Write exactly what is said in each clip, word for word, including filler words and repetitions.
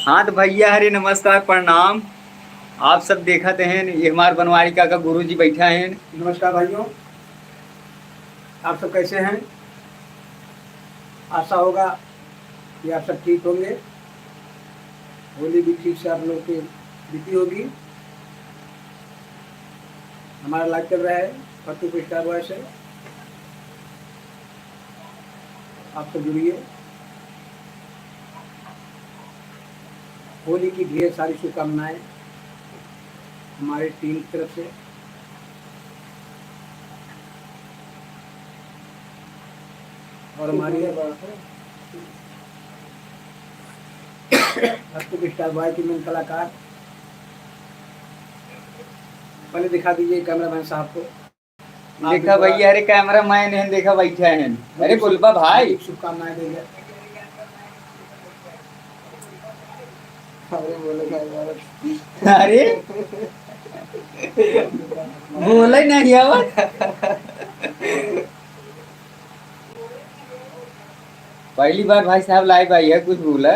हाँ तो भइया हरे नमस्कार प्रणाम। आप सब देखत हैं, ये हमार बनवारी काका गुरु जी बैठा हैं। नमस्कार भाइयों, आप सब कैसे हैं? आशा होगा कि आप सब ठीक होंगे, होली भी ठीक से आप लोग की बीती होगी। हमारा लाइव चल रहा है फतू स्टार बॉय से, आप सब जुड़िए। होली की ढेर सारी शुभकामनाएं हमारी टीम की तरफ से। और हमारी फतू स्टार बॉय की मेन कलाकार, पहले दिखा दीजिए कैमरामैन साहब को। देखा भइया, अरे कैमरा मैन है, देखा बैठा है। अरे बोलबा भाई। शुभकामनाएं देंगे। अरे बोले भाई यार। अरे बोले नहीं आवत। पहली बार भाई साहब लाइव आई है, कुछ बोला।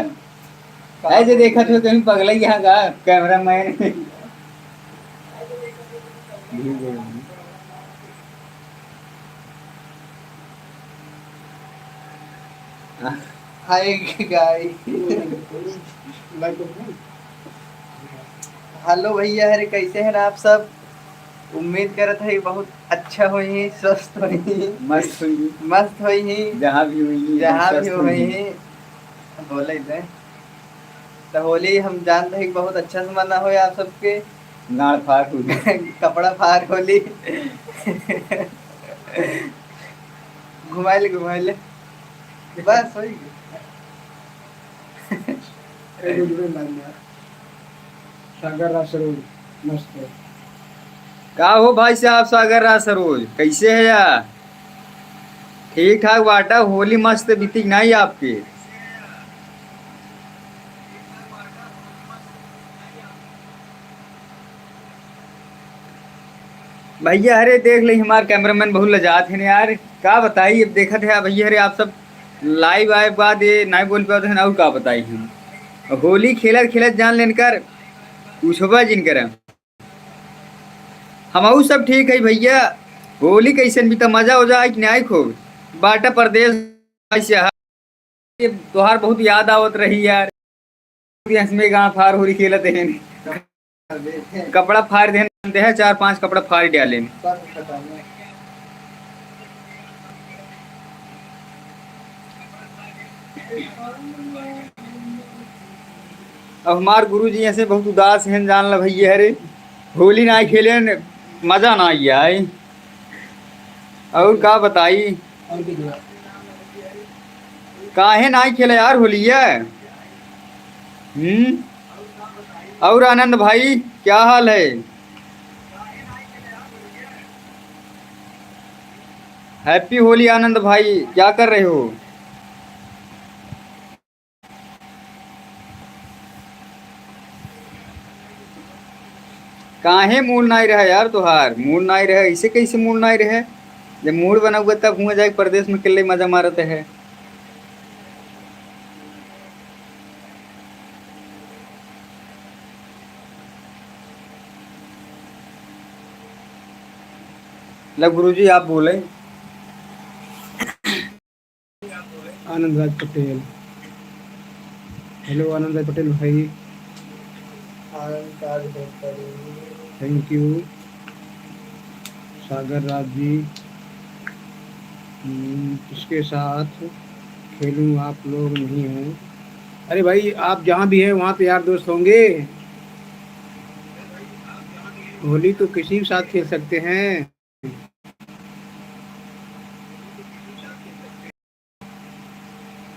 ऐसे देखा थे कहीं पगला ही यहाँ का कैमरा मैन। हाय गाइस। हेलो भइया, अरे कैसे हैं आप सब? उम्मीद करत है बहुत अच्छा होई, स्वस्थ होई, मस्त होई। मस्त होई। जहाँ भी होई, जहाँ भी स्वस्थ होई। होई। बोले दे। तो होली हम जानते हैं कि बहुत अच्छा से मना होई आप सबके। गाड़ फाड़ होई। कपड़ा फाड़ होली। घुमाइले, घुमाइले। बस होई। एक दो जुड़े लाइन यार। सागर राज सरोज, मस्त है। का हो भाई साहब सागर राज सरोज, कैसे है यार? ठीक ठाक बाटा, होली मस्त बीती कि नहीं आपके? भइया हरे देख ले, हमार कैमरामैन बहुत लजात है यार, का बताई। अब देखत है भइया हरे, आप सब लाइव आए बाद ये नहीं बोल पाते हैं, और का बताई हम। होली खेलत खेलत जान लेनकर पूछबा जिन कर। हमहू सब ठीक है भइया। होली कैसन बीता, मजा हो जाए कि नहीं खूब? बाटा परदेस से, ये तोहार बहुत याद आवत रही यार। इसमें गाँव फार होली खेलत हैं, कपड़ा फाड़ देन, जानते हैं, चार पांच कपड़ा फाड़ डालेन। अब हमार गुरुजी ऐसे बहुत उदास हैं, जान ला भइया, अरे होली ना खेलेन, मजा ना आई। और का बताई, काहे ना खेले यार होलिया? हम्म, और आनंद भाई, क्या हाल है? हैप्पी होली आनंद भाई, क्या कर रहे हो? काहे मूड नाई रहे यार तोहार? मूड नाई रहे, ऐसे कैसे मूड नाई रहे? जब मूड बनाऊगा तब हुआ जाए परदेस में अकेले मजा मारत है। ला गुरुजी आप बोले। आनंद राज पटेल। हेलो आनंद राज पटेल भाई। आनंद राज पटेल। Thank you सागर राज जी। हम्म, किसके साथ खेलूं, आप लोग नहीं हैं। अरे भाई, आप जहाँ भी हैं वहाँ पे यार दोस्त होंगे। होली तो किसी के साथ खेल सकते हैं।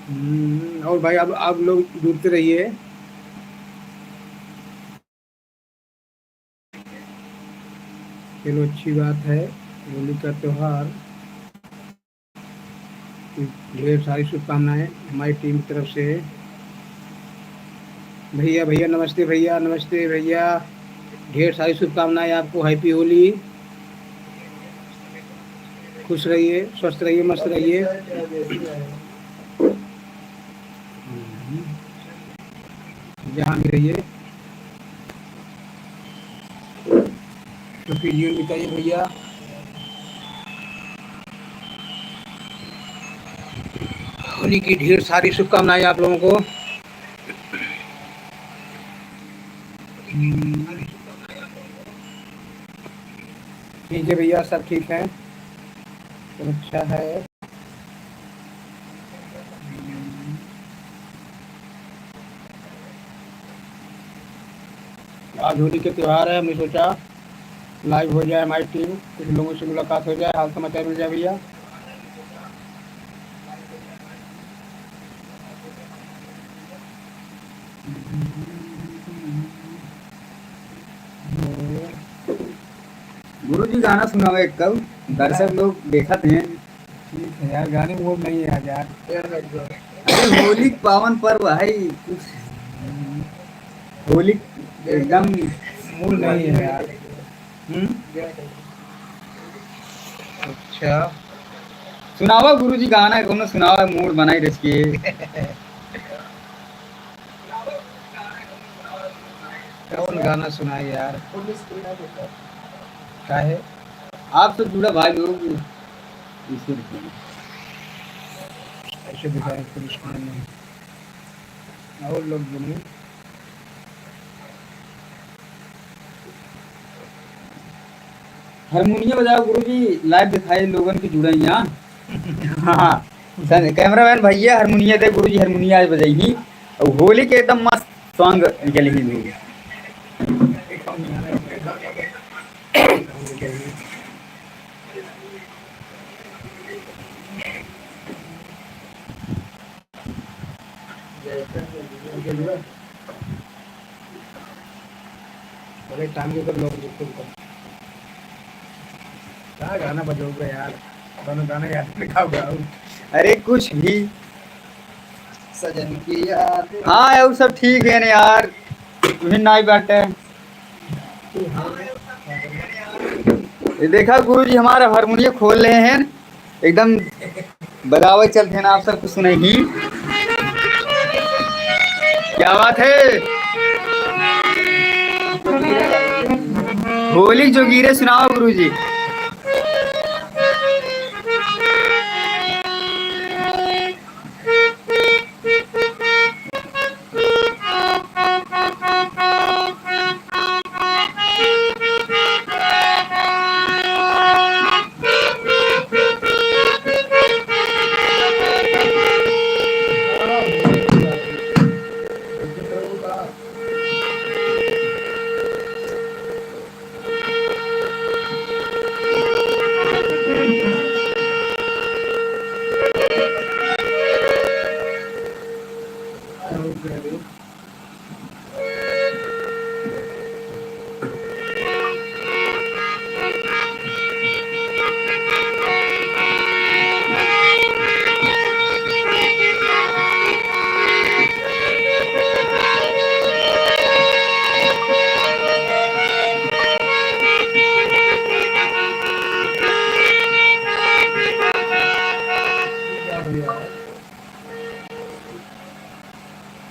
हम्म, और भाई, आप, आप लोग जुड़ते रहिए। चलो, अच्छी बात है, होली का त्योहार, ढेर सारी शुभकामनाएं हमारी टीम की तरफ से। भैया, भैया, नमस्ते भैया, नमस्ते भैया, ढेर सारी शुभकामनाएं आपको, Happy होली। खुश रहिए, स्वस्थ रहिए, मस्त रहिए। जहाँ भी रहिए, तो कीजिए, बताइए भैया। होली की ढेर सारी शुभकामनाएं आप लोगों को। ठीक है भैया, सब ठीक है, सब अच्छा है। आज होली के त्योहार है, हमने सोचा live हो जाए हमारी team, कुछ लोगों से मुलाकात हो जाए, हाल समाचार मिल जाए भैया। गुरु जी गाना सुनावे एक कल, दर्शक लोग देखत हैं। ठीक है यार, गाने mood नहीं है आज यार। अरे होली के पावन पर्व है, कुछ होली एकदम mood नहीं है यार। हम्म? अच्छा, सुनावा गुरु जी गाना, कौनो सुनावा, mood बनाई रख के। कौन गाना सुनाई यार? काहे? आपसे जुड़ा भाई लोग, ईश्वर की। ऐसे दिखाए पुलिस को नहीं। और लोग जुड़े। हारमोनिया बजाओ गुरुजी, live दिखाए लोगन के जुड़े यहाँ। हाँ, सर, cameraman भैया हारमोनिया दे गुरुजी, हारमोनिया आज बजाई ही। और होली के एकदम मस्त song निकले ही लोग। अरे टाइम के ऊपर लोग देखते हैं। क्या गाना बजाऊंगा यार, दोनों गाना याद नहीं, गाओ गाओ। अरे कुछ भी। सजन की याद। हाँ, और सब ठीक है ना यार, तुम ही नाई बाटे। ये देखा गुरुजी हमारा हारमोनियम खोल रहे हैं, एकदम बजावे चलते हैं, आप सबको सुनाई ही। क्या बात है, होली जोगीरे सुनाओ गुरुजी।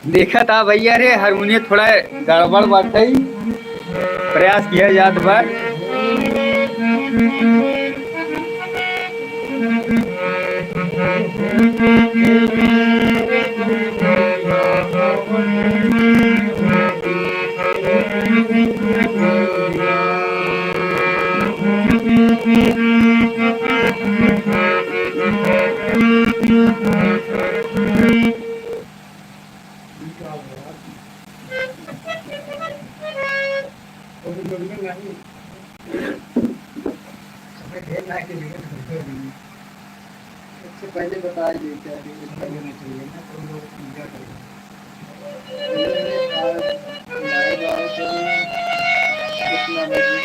देखा था भैया रे, हारमोनियम थोड़ा गड़बड़ बाटे, प्रयास किया जात बा। सबसे पहले बता दीजिए, क्या है, कितना लेना चाहिए ना, तो लोग पूजा करेंगे। आज लाइव आओ, चलो, कितना बजे?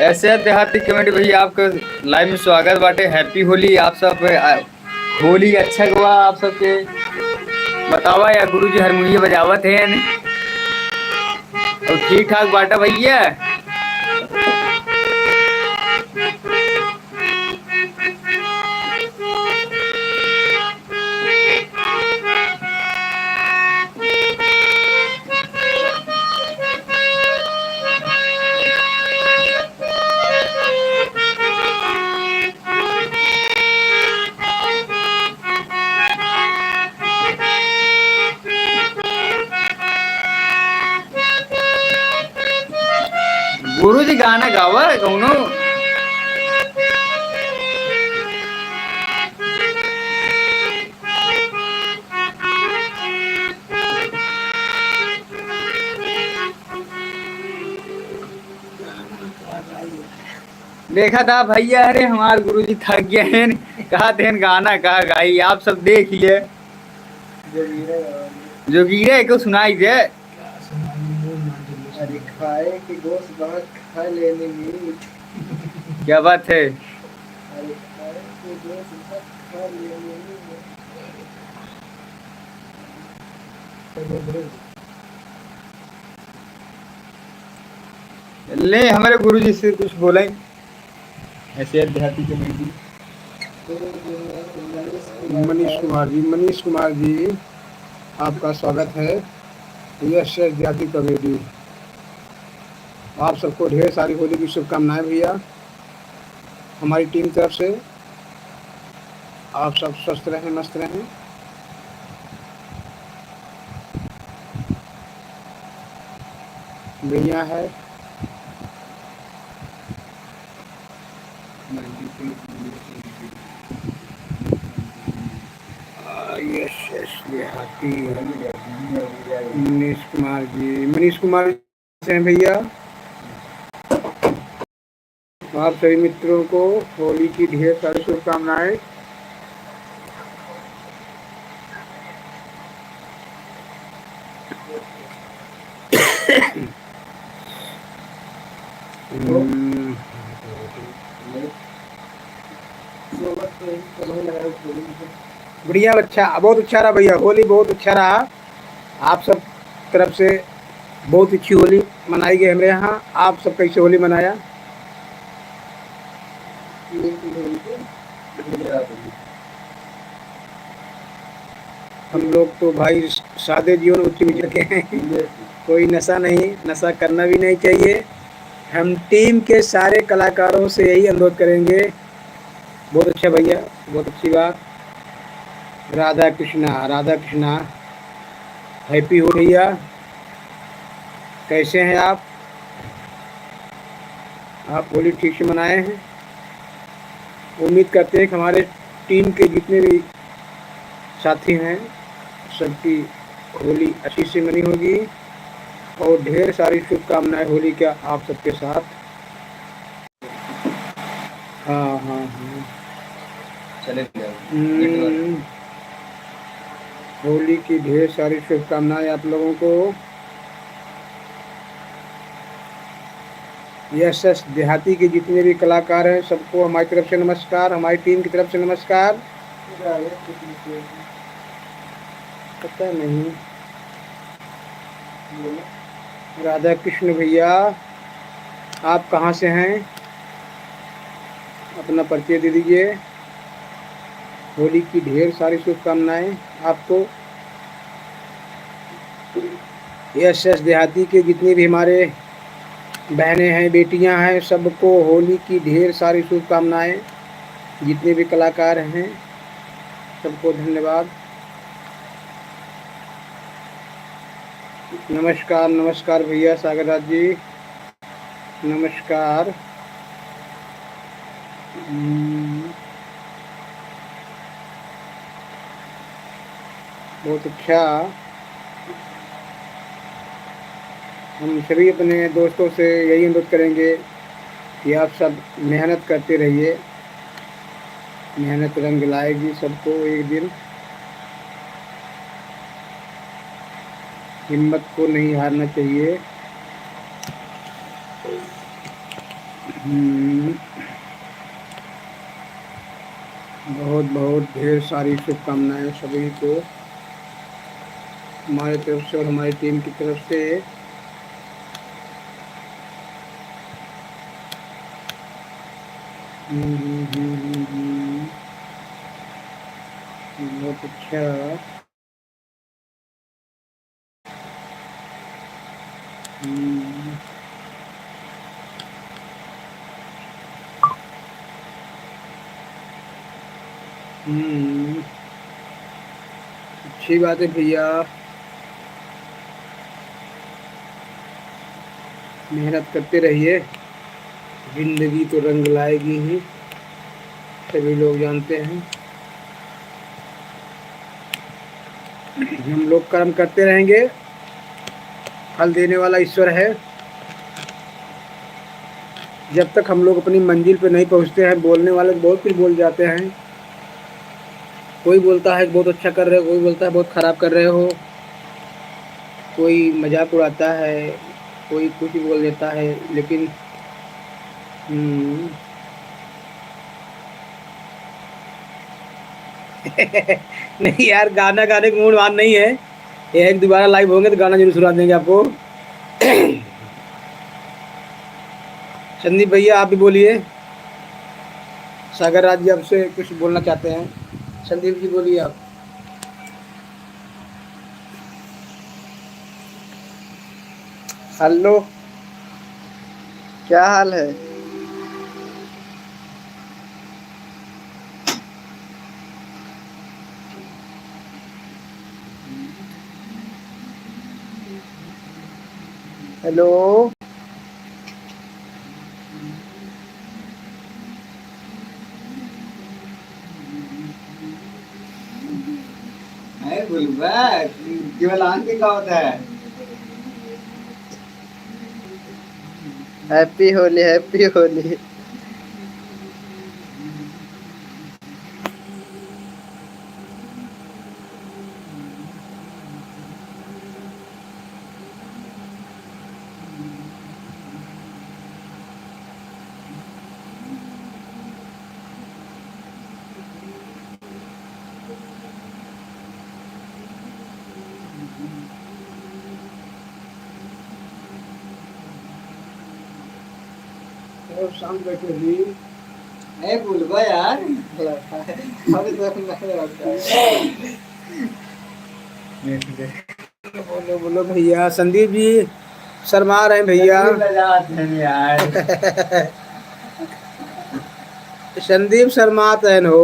ऐसे देहाती कमेटी भैया, आपके लाइव में स्वागत बाटे। Happy होली आप सब पे। आ, होली अच्छा गवा आप सबके। बतावा या गुरुजी हारमोनियम बजावत हैं और ठीक ठाक बाटा भैया। गाना गावा कौनो। देखा था भैया, अरे हमार गुरुजी थक गए हैं, कहा थे गाना का गाई, आप सब देख लिए। जोगीरा गावा। जोगीरा को सुनाई दे। अरे खाए के गोश भात खा लेने मीठ। क्या बात है? अरे खाए के गोश भात खा लेने मीठ। ले हमारे गुरुजी से कुछ बोलें। ऐसे आध्यात्मिक कमेटी। मनीष कुमार जी, मनीष कुमार जी, आपका स्वागत है। यस आध्यात्मिक कमेटी, आप सबको ढेर सारी होली की शुभकामनाएं भैया, हमारी टीम तरफ से। आप सब स्वस्थ रहें, मस्त रहें। बढ़िया है। आ, यस, यस, देहाती। मनीष कुमार जी, मनीष कुमार जी हैं भैया। आप सभी मित्रों को होली की ढेर सारी शुभकामनाएं। हम्म। बढ़िया, अच्छा, बहुत अच्छा रहा भैया, होली बहुत अच्छा रहा। आप सब तरफ से बहुत अच्छी होली मनाई गई हमरे यहाँ। आप सब कैसे होली मनाया? हम लोग तो भाई सादे जीवन उच्च विचार के हैं, कोई नशा नहीं, नशा करना भी नहीं चाहिए। हम टीम के सारे कलाकारों से यही अनुरोध करेंगे। बहुत अच्छा भैया, बहुत अच्छी बात। राधा कृष्णा, राधा कृष्णा, हैप्पी हो भैया, कैसे हैं आप? आप होली ठीक से मनाए हैं? उम्मीद करते हैं कि हमारे टीम के जितने भी साथी हैं, सबकी होली अच्छी से मनी होगी और ढेर सारी शुभकामनाएं होली का आप सबके साथ। हाँ, हाँ, हाँ। चले भैया। हम्म। होली की ढेर सारी शुभकामनाएं आप लोगों को। यस, यस, देहाती के जितने भी कलाकार हैं, सबको हमारी तरफ से नमस्कार, हमारी टीम की तरफ से नमस्कार। पता नहीं। राधा कृष्ण भैया, आप कहाँ से हैं? अपना परिचय दे दीजिए। होली की ढेर सारी शुभकामनाएं आपको। यस, यस, देहाती के जितने भी हमारे बहनें हैं, बेटियां हैं, सबको होली की ढेर सारी शुभकामनाएं। जितने भी कलाकार हैं, सबको धन्यवाद। नमस्कार, नमस्कार भैया सागर राज जी, नमस्कार। हम्म, बहुत अच्छा। हम सभी अपने दोस्तों से यही अनुरोध करेंगे कि आप सब मेहनत करते रहिए, मेहनत रंग लाएगी सबको एक दिन। हिम्मत को नहीं हारना चाहिए। हम्म, बहुत बहुत ढेर सारी शुभकामनाएं सभी को हमारे तरफ से और हमारी टीम की तरफ से। हम्म, हम्म, हम्म, हम्म, हम्म। बहुत अच्छा। हम्म। हम्म। अच्छी बात है भैया, मेहनत करते रहिए। जिंदगी तो रंग लाएगी ही, सभी लोग जानते हैं। हम लोग कर्म करते रहेंगे, फल देने वाला ईश्वर है। जब तक हम लोग अपनी मंजिल पे नहीं पहुंचते हैं, बोलने वाले बहुत कुछ बोल जाते हैं। कोई बोलता है कि बहुत अच्छा कर रहे हो, कोई बोलता है बहुत खराब कर रहे हो, कोई मजाक उड़ाता है, कोई कुछ भी बोल देता है, लेकिन, हम्म। नहीं यार, गाना गाने का मूड वहाँ नहीं है। ये है कि दोबारा लाइव होंगे तो गाना जरूर सुना देंगे आपको। संदीप भैया, आप भी बोलिए। सागर राज जी आपसे कुछ बोलना चाहते हैं। संदीप जी, बोलिए आप। हेलो, क्या हाल है? हेलो। है बोलबा, केवल आन के का होता है? हैप्पी होली, हैप्पी होली। और शांत बैठो जी। नहीं बोलबा यार। अरे तो नहीं होता। बोलो, बोलो भैया। संदीप जी शर्मा रहे हैं भैया। संदीप लजात हैं यार। संदीप शर्मात हैं हो।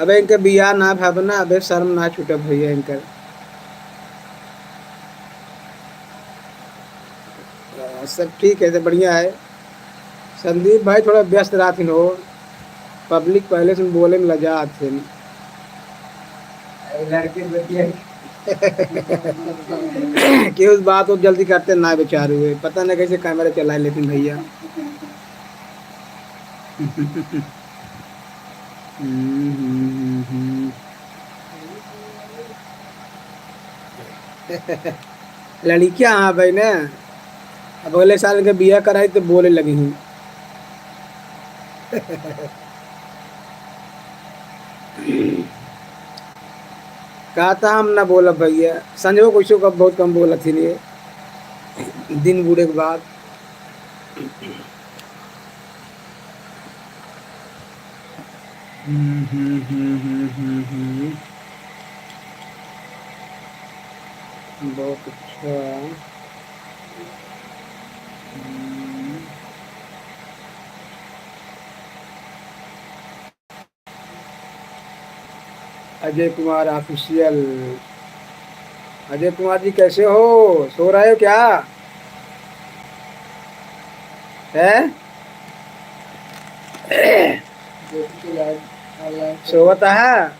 अबे इनके बियाह ना भब ना, अबे शर्म ना छूटे भैया इनकर। सब ठीक है, सब बढ़िया है। संदीप भाई थोड़ा व्यस्त रहथिन हो, पब्लिक पहले से बोले में लजात है। लड़के बतिया। कि उस बात को जल्दी करते ना बेचारे हुए, पता नहीं कैसे कैमरा चला लेकिन भैया। हम्म, हम्म, हम्म, हम्म। लड़कियां हाँ भाई ना, अब अगले साल के बियाह कराई तो बोले लगी हूँ। कहता हम ना बोलब भैया, संजो कुछ का बहुत कम बोलत ही नहीं दिन बूढ़े के बाद। हम्म, हम्म, हम्म, हम्म, हम्म, हम्म। बहुत अच्छा। हम्म। अजय कुमार ऑफिशियल। अजय कुमार जी, कैसे हो? सो रहे हो क्या? हैं? सोवत है?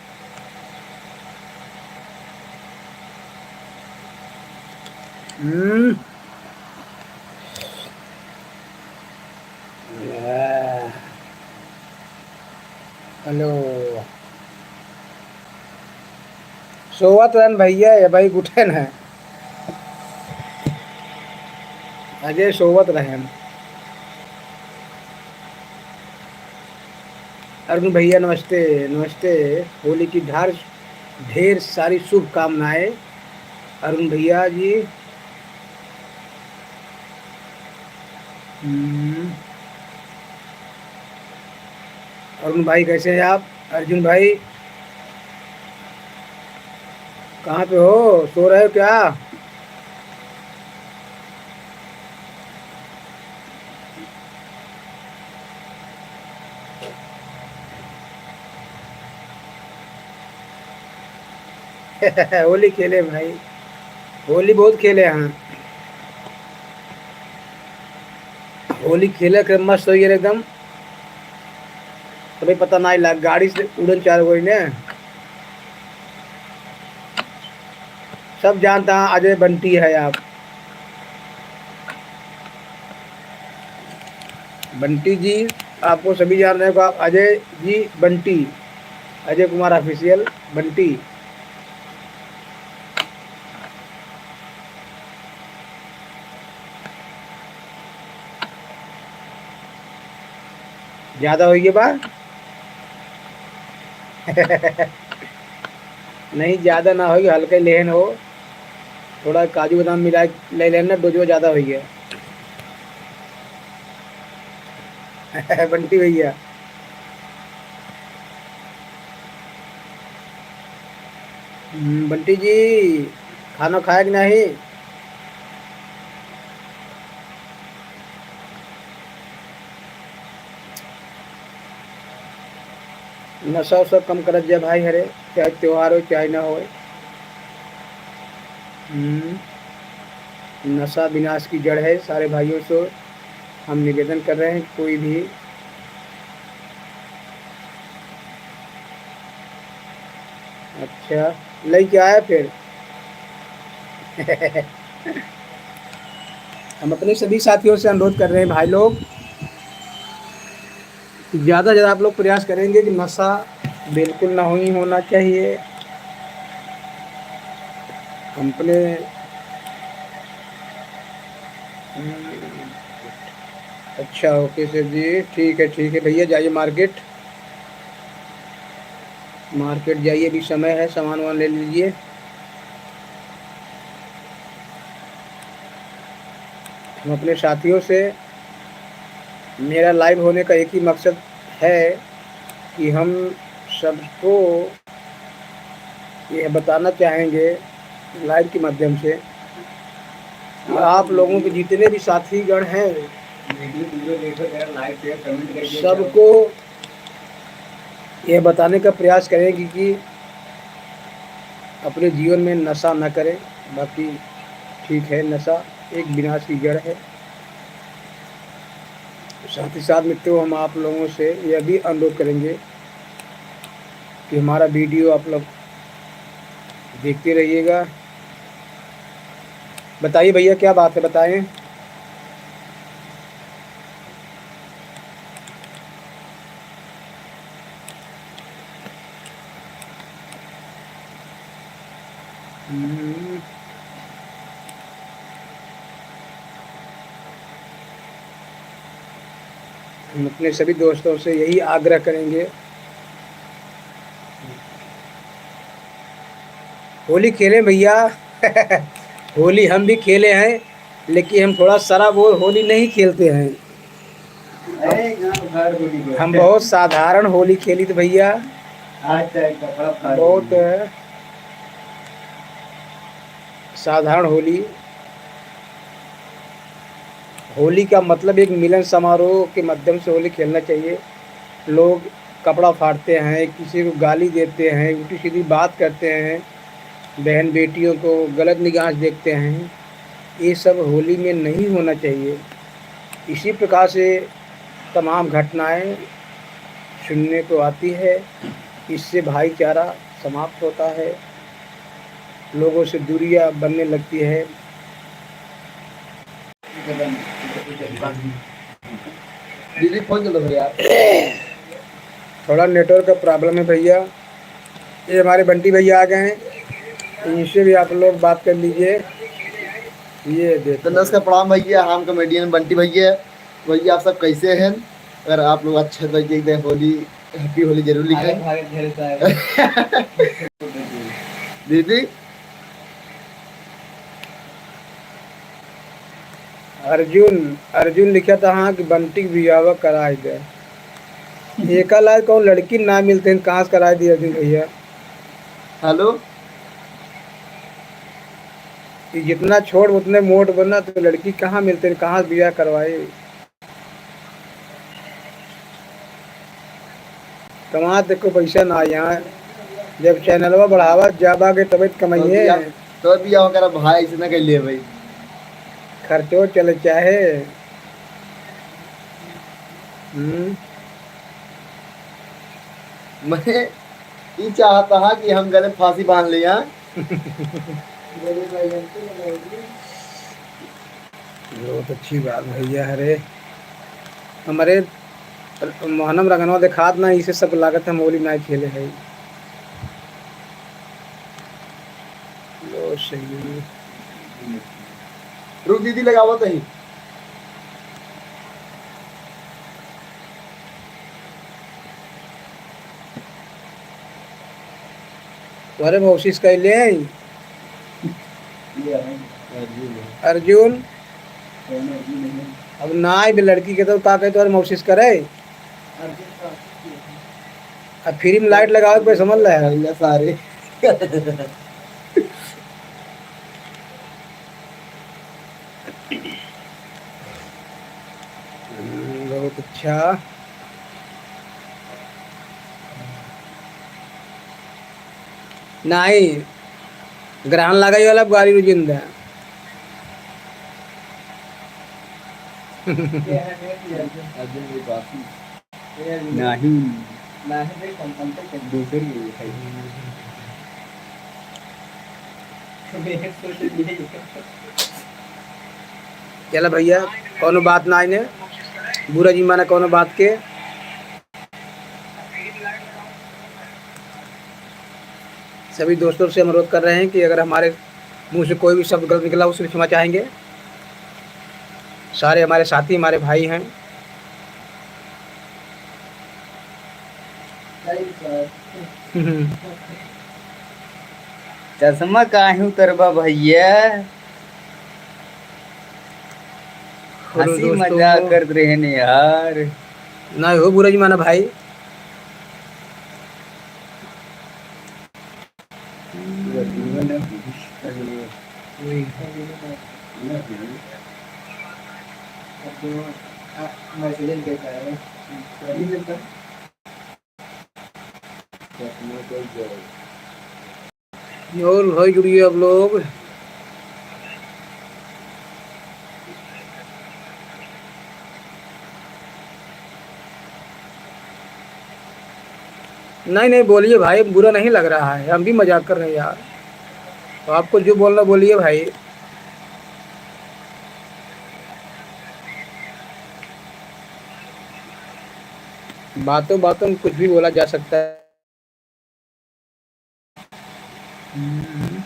हम्म। हेलो। सोवत रहन भैया, ये भाई उठे न है। अजय सोवत रहन। अरुण भैया नमस्ते, नमस्ते। होली की ढार ढेर सारी शुभकामनाएं अरुण भैया जी। हम्म। अरुण भाई कैसे हैं आप? अर्जुन भाई कहाँ पे हो, सो रहे हो क्या? होली खेले भाई, होली बहुत खेले हैं। होली खेले के मस्त होइ गए एकदम। तबे पता नाहीं लाग, गाड़ी से उड़न चालू होइ ने। सब जानता है अजय बंटी है आप। बंटी जी, आपको सभी जान रहे हो, आप अजय जी बंटी, अजय कुमार ऑफिशियल बंटी। ज्यादा होइ गए बा? नहीं, ज्यादा ना होइ, हल्का ही लेहन हो। थोड़ा काजू बादाम मिला ले लेना, डोजवा ज्यादा होइ गया। बंटी भैया। हम्म, बंटी जी, खाना खाए कि नहीं? नशा उशा कम करत जा भाई हरे, चाहे त्योहार हो चाहे ना हो। हम्म, नशा विनाश की जड़ है। सारे भाइयों से हम निवेदन कर रहे हैं, कोई भी, अच्छा, लेके आया फिर। हम अपने सभी साथियों से अनुरोध कर रहे हैं भाई लोग, ज़्यादा से ज़्यादा आप लोग प्रयास करेंगे कि नशा बिल्कुल ना ही होना चाहिए। हम अपने, अच्छा, ओके सर जी, ठीक है, ठीक है भैया, जाइए मार्केट, मार्केट जाइए, अभी समय है, सामान वामान ले लीजिए। हम अपने साथियों से, मेरा लाइव होने का एक ही मकसद है कि हम सबको यह बताना चाहेंगे लाइव के माध्यम से कि आप लोगों के जितने भी साथीगण हैं, वीडियो, वीडियो देखो यार, लाइक, शेयर, कमेंट करके सबको यह बताने का प्रयास करें कि, कि अपने जीवन में नशा न करें। बाकी ठीक है, नशा एक विनाश की जड़ है। साथ ही साथ मित्रों, हम आप लोगों से यह भी अनुरोध करेंगे कि हमारा वीडियो आप लोग देखते रहिएगा। बताइए भैया, क्या बात है, बताएं। हम्म। हम अपने सभी दोस्तों से यही आग्रह करेंगे, होली खेलें भैया। होली हम भी खेले हैं, लेकिन हम थोड़ा शराब और होली नहीं खेलते हैं। अरे, यहाँ तो हर होली को हम बहुत साधारण होली खेली थे भैया। आज तो कपड़ा फाड़ बहुत दिए। साधारण होली। होली का मतलब एक मिलन समारोह के माध्यम से होली खेलना चाहिए। लोग कपड़ा फाड़ते हैं, किसी को गाली देते हैं, उल्टी सीधी बात करते हैं, बहन बेटियों को गलत निगाह से देखते हैं, ये सब होली में नहीं होना चाहिए। इसी प्रकार से तमाम घटनाएं सुनने को आती है। इससे भाईचारा समाप्त होता है, लोगों से दूरियां बनने लगती है। दीदी, फोन चलो भैया। थोड़ा नेटवर्क का प्रॉब्लम है भैया। ये हमारे बंटी भैया आ गए हैं, इनसे भी आप लोग बात कर लीजिए। ये देखो। तो नमस्कार, प्रणाम भैया, हम कॉमेडियन बंटी भैया। भैया, आप सब कैसे हैं? अगर आप लोग अच्छे तो एक, एक होली, हैप्पी होली जरूर लिखें। भागत, भागत, ढेर सारे। दीदी, अर्जुन, अर्जुन लिखत हाँ कि बंटी के बियाह कराए दे। एका लायक कौन लड़की ना मिलते हैं, कहाँ से कराए दिए अर्जुन भैया? हेलो। ये जितना छोट उतने मोट बना, तो लड़की कहाँ मिलते हैं, कहाँ से बियाह करवाए? कमात देखो पैसा ना यहाँ, जब चैनलवा बढ़ावा जाबा के तबे तो कमाइए। भी आप, तो भी आप ओकरा भाई से ना कह लिए भाई। खर्चो चले चाहे। हम्म। मैं ई चाहता हा कि हम गले फांसी बांध लिया। बहुत अच्छी बात भैया। अरे, हमरे मोहनम रंगनवा देखात ना, इसे सब लागत हम होली ना खेले है। लो सही। रुक दीदी, लगावत ही। तोरे मौसिस कैले हैं? अर्जुन। अब ना आई बे लड़की के तो का कहे तोरे मौसिस करे? अब फिल्म लाइट लगावे के समझ ले। भैया सारे। हम्म, बहुत अच्छा। नहीं, ग्रहण लगाई वाला गाड़ी रुक जिंदा। अर्जुन भी काफी। नहीं। दूसरी है। चला भैया, कौनो बात ना आइने, बुरा जी माना कौनो बात के। सभी दोस्तों से अनुरोध कर रहे हैं कि अगर हमारे मुंह से कोई भी शब्द गलत निकला, उसके लिए क्षमा चाहेंगे। सारे हमारे साथी, हमारे भाई हैं। चश्मा काहे उतरबा भैया? हेलो हंसी दोस्तों। मजाक करत रहे ने यार। नहीं हो बुरा जी माना भाई। और भाई जुड़िए आप लोग। नहीं, नहीं, बोलिए भाई, बुरा नहीं लग रहा है, हम भी मजाक कर रहे हैं यार। तो आपको जो बोलना बोलिए भाई। बातों बातों में कुछ भी बोला जा सकता है। हम्म।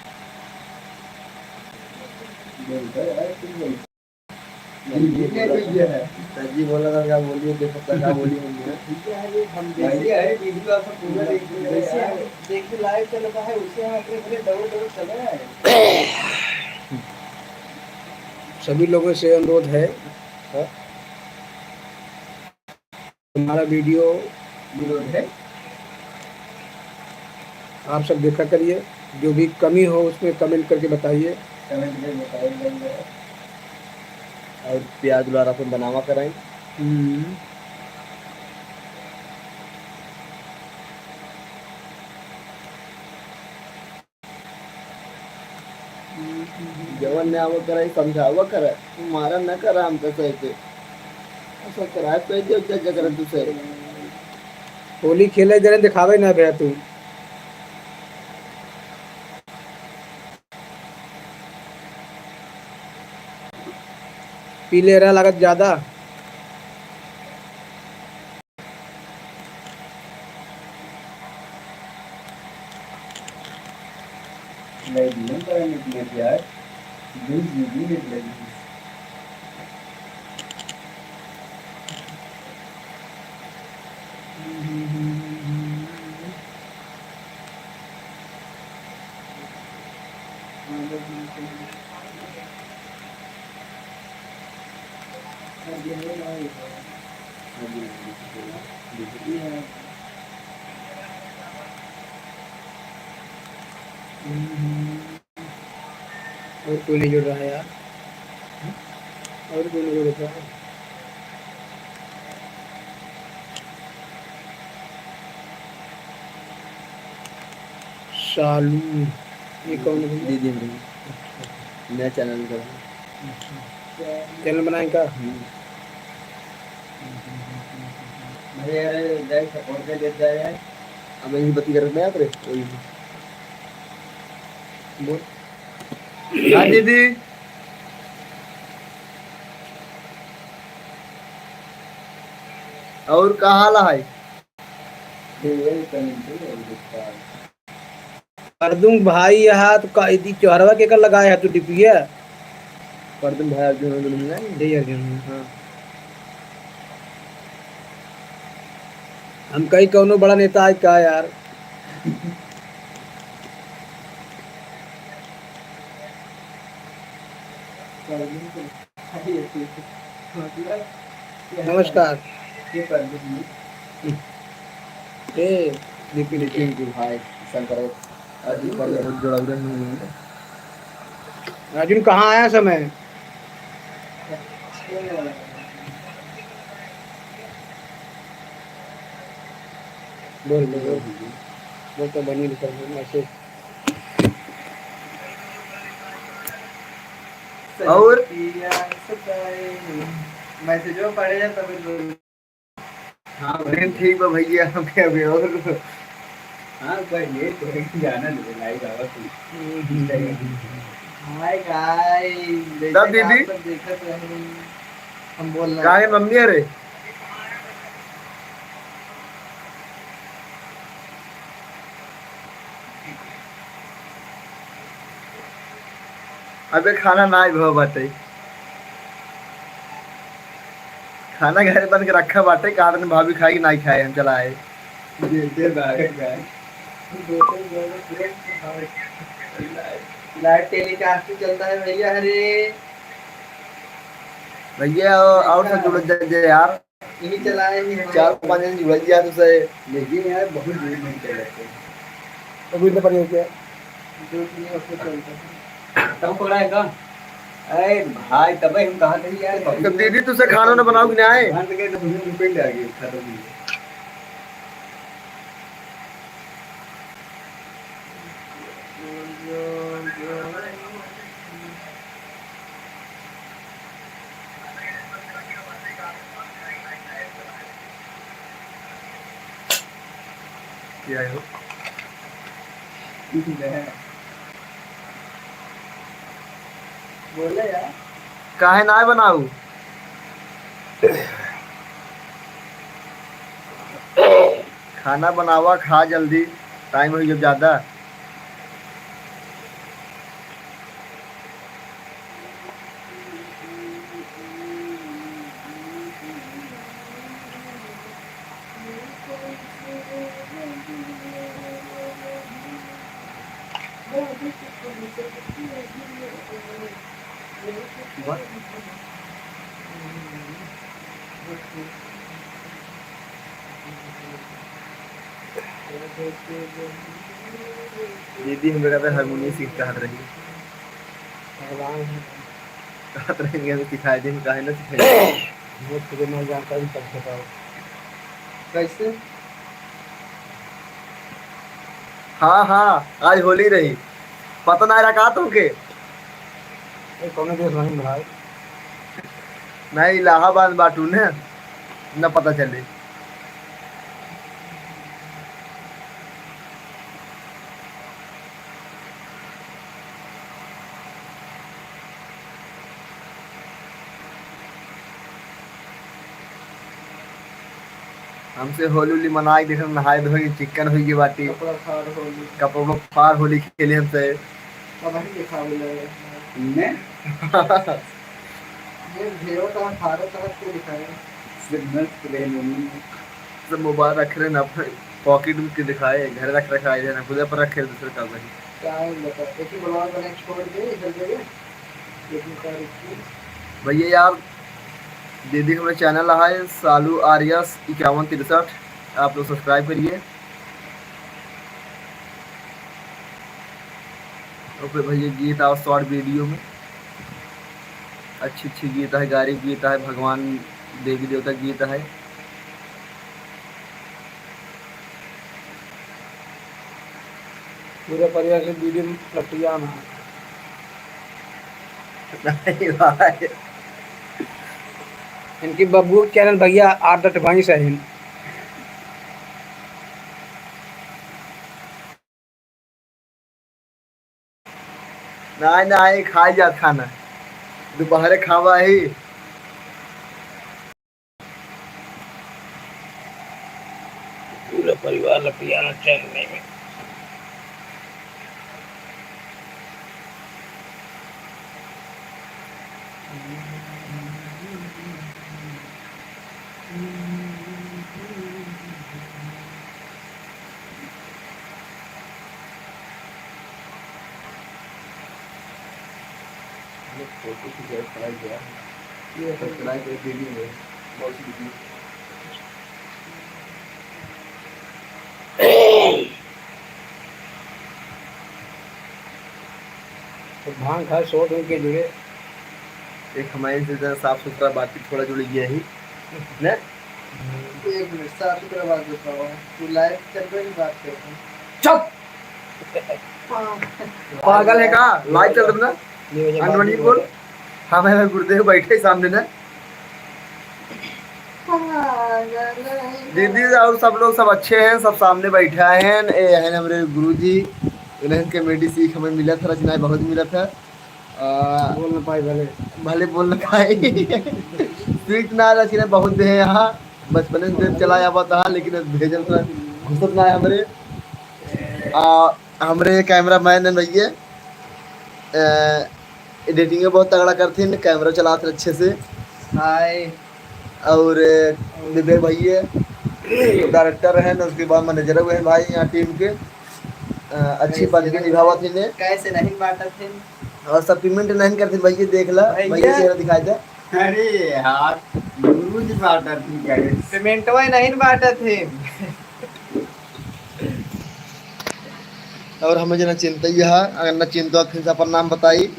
सर जी बोला था, क्या बोलिए, देखो तो क्या बोलिए, बोलिए। ठीक है, अरे हम जैसे, भैया, अरे वीडियो आपका पूरा देख रहे हैं जैसे यार। हम देख के लाइव चल रहा है, उसे हम अपने घरे डबल डबल चले आए। सभी लोगों से अनुरोध है, हाँ? हमारा वीडियो विरोध है। आप सब देखा करिए, जो भी कमी हो उसमें कमेंट करके बताइए। कमेंट में बताइए, बताइए। और प्यार दुलार अपन बनावा कराई। हम्म। जवन ना आवा करा, समझावा करा, तू मारा ना करा हमका सही से। ऐसा करा, तो जो जज करा तू सही। होली खेले जरे दिखावे ना भैया तू। पीले रह लागत ज्यादा। नहीं, नहीं, नहीं, नहीं, यार। बीस जीबी नेट लगी। और कोई नहीं जुड़ रहा है यार? और कोई नहीं जुड़ रहा है? शालू, ये कौन है भैया? दीदी हैं। अच्छा। नया चैनल का। अच्छा। चैनल बनाए का? हम्म। अरे, अरे, जाए, सपोर्ट कर देता है। अब यही बती करत नहीं आप रे, वही। बोल। हाँ दीदी। और का हाल है? परदुम भाई, यहाँ तो का, इदी चोहरवा के कर लगाए है तू डिपिया? परदुम भाई अर्जुन, अर्जुन नहीं है? जय अर्जुन। हाँ। हम कहीं कौनो बड़ा नेता है का यार? नमस्कार। ए, दीपी, दीपी। नितिन के भाई, शंकर, अभी पहले बहुत जुड़ा हुआ है। अर्जुन, कहाँ आया समय? बोल, बोल, बोल। बोल तो बनी लिखल है, मैसेज। और? मैसेजो पढ़े जा तब। हाँ, अरे ठीक बा भैया, हम क्या भी और। हाँ, पहले तो एक गाना ले, लाइव आवा तू। हाय गाइस, जैसे तब कि आप दीदी? सब देखत रहे, हम बोल रहे काहे हैं। मम्मी अरे? अबे खाना नाई भवा बाटे। खाना घरे बन के रखा बाटे, कहा तनी भाभी खाई कि नाई खाए, हम चला आए। दे, दे, दे, दे। लाइव टेलीकास्ट चलता है भैया, अरे। भैया, और, और से जुड़ जा, जा यार। यही चलाए ही हमारे चार पाँच जन जुड़ल जात उसे। लेकिन यार, बहुत जोर नहीं चल रहे। तो भी तो बढ़िया क्या? जो भी है, उसको चलता है। तब पकड़ा है का? अरे भाई, तबे हम कहा थे यार, तो दीदी, तुझसे खाना ना बनाओ कि ना आए? भगवान के तो भूमि पे ले आ गए, खत्म हो गया। क्या हो? बोले यार। काहे ना बनाऊ? खाना बनावा, खा जल्दी, टाइम हो गया ज्यादा। दीदी हमरा के हारमोनियम सीख कहत रही। भगवान है। कहत रही कि हमें सिखाई दे, हम काहे ना सिखाई? वो तुझे नहीं जानता, हम सब बताओ। कैसे? हाँ, हाँ, आज होली रही। पता ना रहा का तुमके? ए, कौनो देश नहीं भाई। नहीं, इलाहाबाद बाटू ने, न पता चले। हमसे होली उली मनाई, देख, नहाए धोए, चिकन होई गए बाटी। कपड़ा फाड़ होली। कपड़ा फाड़ होली खेले हमसे। अब हम दिखावे लगे। मैं? ये भेड़ों का फाड़ो तरफ के दिखाए। सिग्नल प्ले नहीं। सब मोबाइल रख रहे ना अपने पॉकेट में के दिखाए, घर रख रखा है ना, खुदे पर रखे दूसरे का भाई। क्या है बता, एक ही ब्लॉग बना छोड़ दे इधर जगह। लेकिन क्या रुकी? भैया यार, दीदी हमारे चैनल है सालू आर्यस इक्यावन तिरसठ, आप लोग सब्सक्राइब करिए। ओके भैया, गीत आओ शॉर्ट वीडियो में, अच्छी अच्छी गीत है, गारी गीत है, भगवान देवी देवता गीत है। पूरा परिवार के वीडियो में लपटिया में है। नहीं भाई। इनकी बबुआ के चैनल भैया आठ दस भैंस है। नाहीं, नाहीं, खाइ जात खाना। दुपहरे खावा ही। पूरा परिवार लपियाना चल नहीं में। फोटो खींचा है, खड़ा किया है। ये सब खड़ा के दे दिए हैं। बहुत सी दीदी। तो भांग खाए, सो दिन के जुड़े। एक हमारे से जरा साफ सुथरा बात की थोड़ा जुड़ गया ही। ने? एक मिनट, साफ सुथरा बात बताओ। तू लाइव चल रही बात कर रहा हूँ। चुप! पागल है का? लाइव चल रहा ना? नहीं, मुझे बात अनमनी नहीं बोल। बोला। हाँ, मेरे गुरुदेव बैठे सामने ना। पागल है। दीदी और सब लोग सब अच्छे हैं, सब सामने बैठा हैं। ए हैं हमरे गुरुजी, इन्हें कॉमेडी सीख हमें मिला था, रचनाएं बहुत मिला था। आ, बोल न पाई भले। भले बोल न पाई। सीख ना रचना बहुत दे हैं यहाँ, बचपन से देख चला आवत है, लेकिन अब भेजल ना, घुसत ना है हमरे। आ, हमरे कैमरा मैन है भैया, आ, एडिटिंग बहुत तगड़ा करथिन, कैमरा चलात अच्छे से। हाय। और विवेक भैया डायरेक्टर है ना, उसके बाद मैनेजर हुए हैं भाई यहाँ टीम के। अ, अच्छी कैसे पदवी नहीं, निभावत ही ने। कैसे नहीं बांटत थे? और सप्लीमेंट नहीं करते भैया, देख ला, भैया। भैया चेहरा दिखाई दे। अरे यार, गुरु जी बांटत थे क्या रे? पेमेंटवा नहीं बांटत थे। और हमें जना चिंता ही है, अगर ना चिंता फिर से अपन नाम बताई।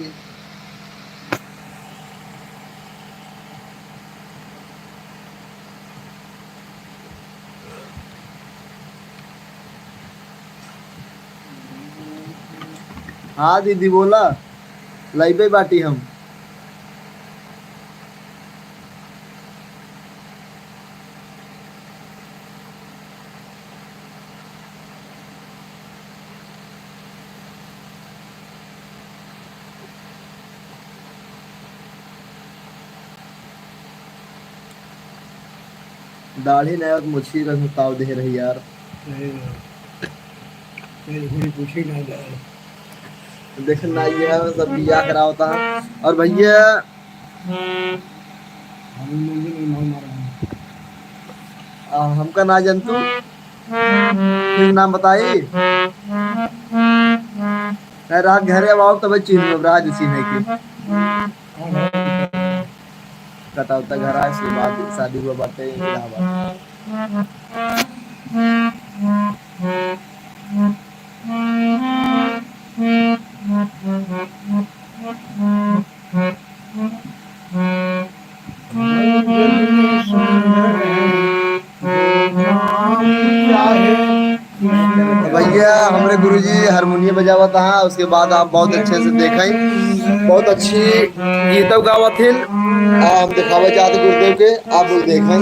हाँ दीदी बोला, लाइबे बाटी हम। दाढ़ी नया मुछी रंग ताव दे रही यार। सही बात। मेरी थोड़ी पूछी ना जाए। देख ना, ये है सब बिया करावता है। और भैया, हम लोग भी नहीं मार मारा है। आ, हमका ना जानतू, फिर नाम बताई। नहीं, रात घरे आओ तब चिन्ह, राज चिन्ह है कि। कटौता घर आए, उसके बाद शादी हुआ बाटे इलाहाबाद। भैया, हमरे गुरुजी हारमोनियम बजावत हैं, उसके बाद आप बहुत अच्छे से देखें, बहुत अच्छी गीतव गावत हिन। आ, हम दिखावे चाहते गुरुदेव के, आप लोग देखें।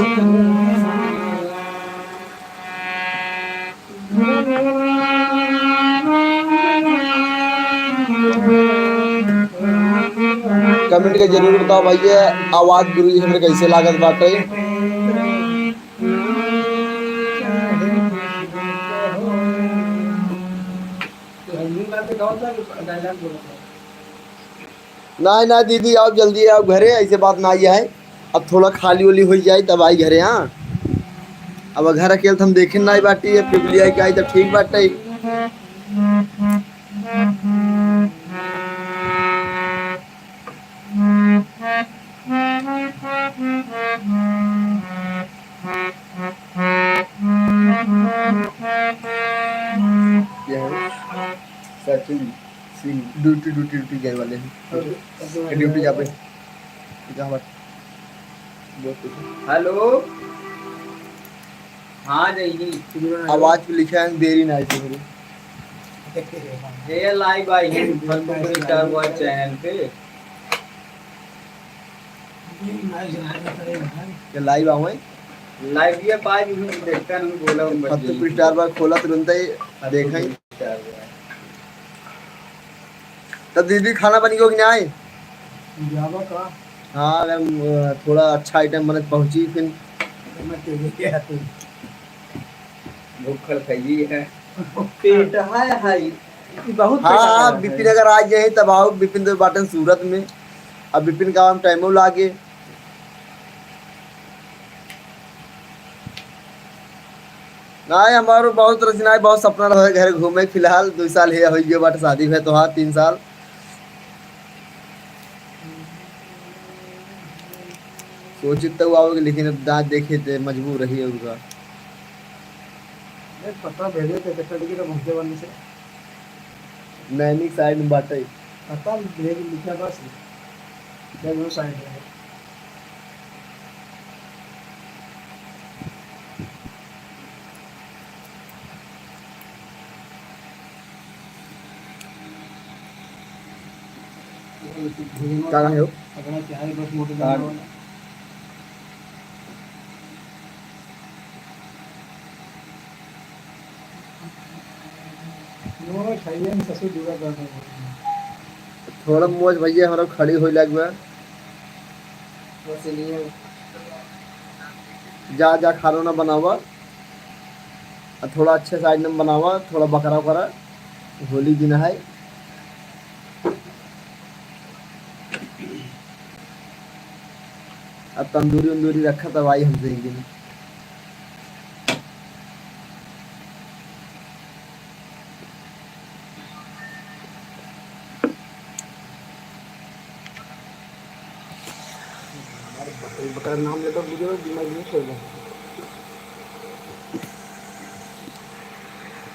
कमेंट के जरूर बताओ भैया, आवाज गुरुजी हमरे कैसे लागत बाटे। नाहीं, नाहीं दीदी, आओ जल्दी आओ घरे, ऐसे बात नाहीं है। अब थोड़ा खाली वाली हो जाए तब आई घरे, हाँ। अब घर अकेले तो हम देखे नाहीं बाटी, अब पिपली आई के आई तब ठीक बाटे। क्या है? सचिन सिंह ड्यूटी, ड्यूटी, ड्यूटी गए वाले हैं। ड्यूटी जा पे। जा बात। हेलो। हाँ, जय जी। आवाज पे लिखा है, देरी ना आई तुम्हारी। ये लाइव आई है, फलतू स्टार बॉय चैनल पे। ये लाइव आवे? लाइव ये पाँच मिनट देखता नहीं, बोला हूँ बस फलतू यही। स्टार बॉय खोला तुरंत ही, फलतू देखा ही। स्टार बॉय। तब दीदी, खाना बन गयो कि नाहीं? जावा का? हाँ, अगर, अ, थोड़ा अच्छा item बनत पहुँची फिर। मैं तेरे लिए आती। भूखल खइली है। पेट है, है। बहुत हाँ, पेट हाँ, है। बिपिन अगर आ जाए तब आओ, बिपिन तो बाटन सूरत में। अब बिपिन का हम टाइमो लागे। नाहीं, हमारो बहुत रचना है, बहुत सपना रहे घर घूमे। फिलहाल दो साल है, हो गया बाटे शादी भे तोहार तीन साल। सोचित तो आओगे, लेकिन अब दाँत देखे ते मजबूर रही होगा। नहीं, पता भेजे थे, तो कल की तो पहुँचे वाली से। नैनी साइड में बाटे। पता भेज लिखा बस। जब वो साइड है। का कहे हो? अपना चाहे बस मोटे का? नो, सही है, ससुर जुड़ा कर दो। थोड़ा मोज भैया, हमरा खड़ी होई लाग बा। बस ये नहीं है। जा, जा, खाना ना बनावा। आ थोड़ा अच्छे से item बनावा, थोड़ा बकरा वकरा, होली दिन है। अब तंदूरी उंदूरी रखा था भाई हमसे एक दिन। बकरा नाम लेकर बुझो, दिमाग में सो जाए।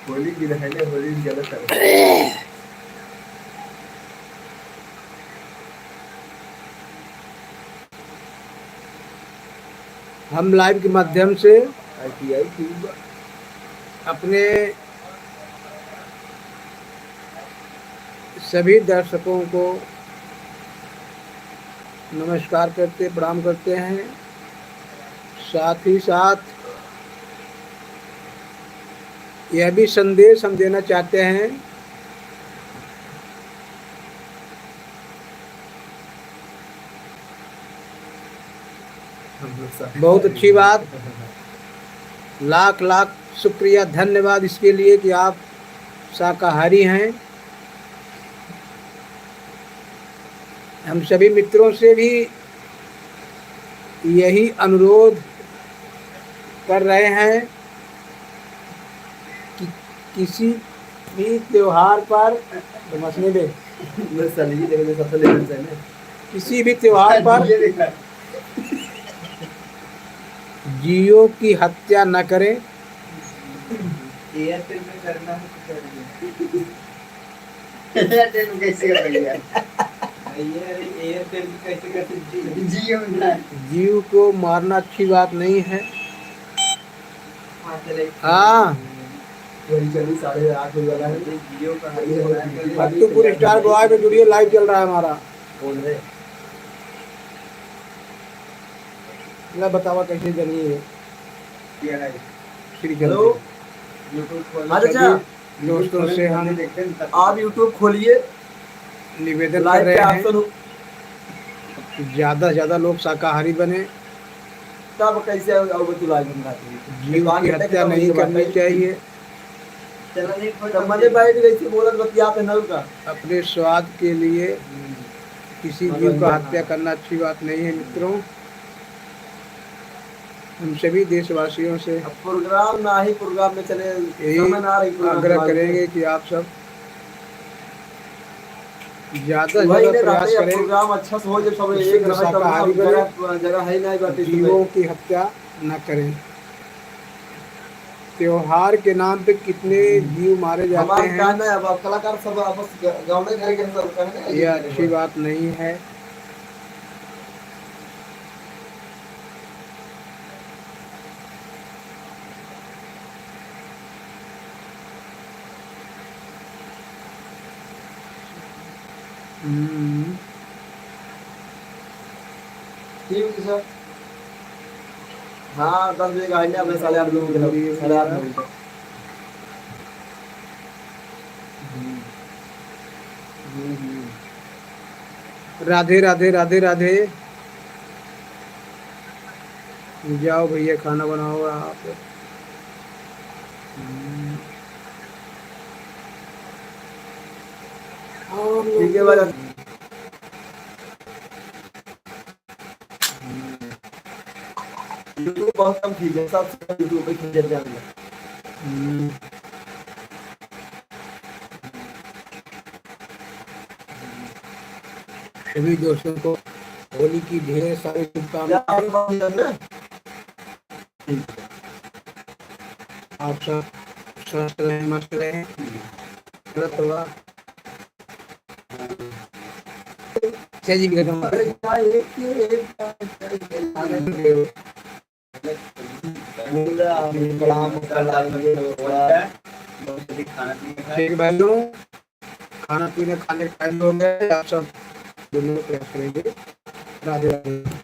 होली दिन है ना, होली दिन ज्यादा सारे। हम live के माध्यम से आईटीआई की अपने सभी दर्शकों को नमस्कार करते, प्रणाम करते हैं। साथ ही साथ यह भी संदेश हम देना चाहते हैं बहुत अच्छी बात। लाख लाख शुक्रिया, धन्यवाद इसके लिए कि आप शाकाहारी हैं। हम सभी मित्रों से भी यही अनुरोध कर रहे हैं कि किसी भी त्योहार पर, बस नहीं दे। बस चलिए, देखो, सबसे लेकर चले। किसी भी त्योहार पर ये देखा। जीवों की हत्या न करें। एयरटेल में करना है तो कर दो। एयरटेल में कैसे कर भैया? भैया, अरे एयरटेल में कैसे कर सकते हैं? जियो में ना। जीव को मारना अच्छी बात नहीं है। हाँ, चले। हाँ। वही चली, साढ़े आठ बजे वाला है। जियो का ये है, फत्तूपुर स्टार बॉय में जुड़िए, live चल रहा है हमारा। कौन है? ला बतावा कैसे जनी है। क्या है? श्री हेलो। चंद्र। YouTube खोल। हाँ, चाचा। सभी दोस्तों से हम आप YouTube खोलिए, निवेदन कर रहे हैं कि ज़्यादा से ज़्यादा लोग शाकाहारी बने। तब कैसे अब तू live में आती है? जीव की हत्या नहीं करनी चाहिए। चला नहीं खोल तो मने सकते। बैठ गई थी, बोलत बतियात है ना उनका। अपने स्वाद के लिए हम्म। किसी जीव का हत्या करना अच्छी बात नहीं है, मित्रों। हम सभी देशवासियों से अब program ना ही program में चले, यही समय ना रही program आग्रह के बारे में। करेंगे कि आप सब ज़्यादा से वही ज़्यादा ने प्रयास रहते हैं, करें। Program अच्छा से हो, जब सब एक समय तब शाकाहारी बने। जगह, जगह है ना, बात इस समय। जीवों की हत्या न करें। त्योहार के नाम पे कितने जीव मारे जाते हैं। हमारे कहना है, अब, अब कलाकार सब आपस ग-, गाँव में घर के सब कहना है, ये अच्छी बात नहीं है। हम्म। ठीक है सर। हाँ, दस बजे का आइडिया, मैं साढ़े आठ बजे निकला, साढ़े आठ बजे तक। हम्म। हम्म, हम्म। राधे, राधे, राधे, राधे। जाओ भैया, खाना बनाओ आप। हम्म। ठीक है, बात। YouTube बहुत कम चीज है, सब YouTube पे खींच जाएंगे। हम्म। सभी दोस्तों को होली की ढेर सारी शुभकामनाएं। आप सब स्वस्थ रहें, मस्त रहें। गलत हुआ। जय जी, विक्रम। प्रणाम, प्रणाम। ठीक है भाइयों, खाना पीना खाने का टाइम हो गया है, आप सब दोनों प्रयास करेंगे। राधे राधे।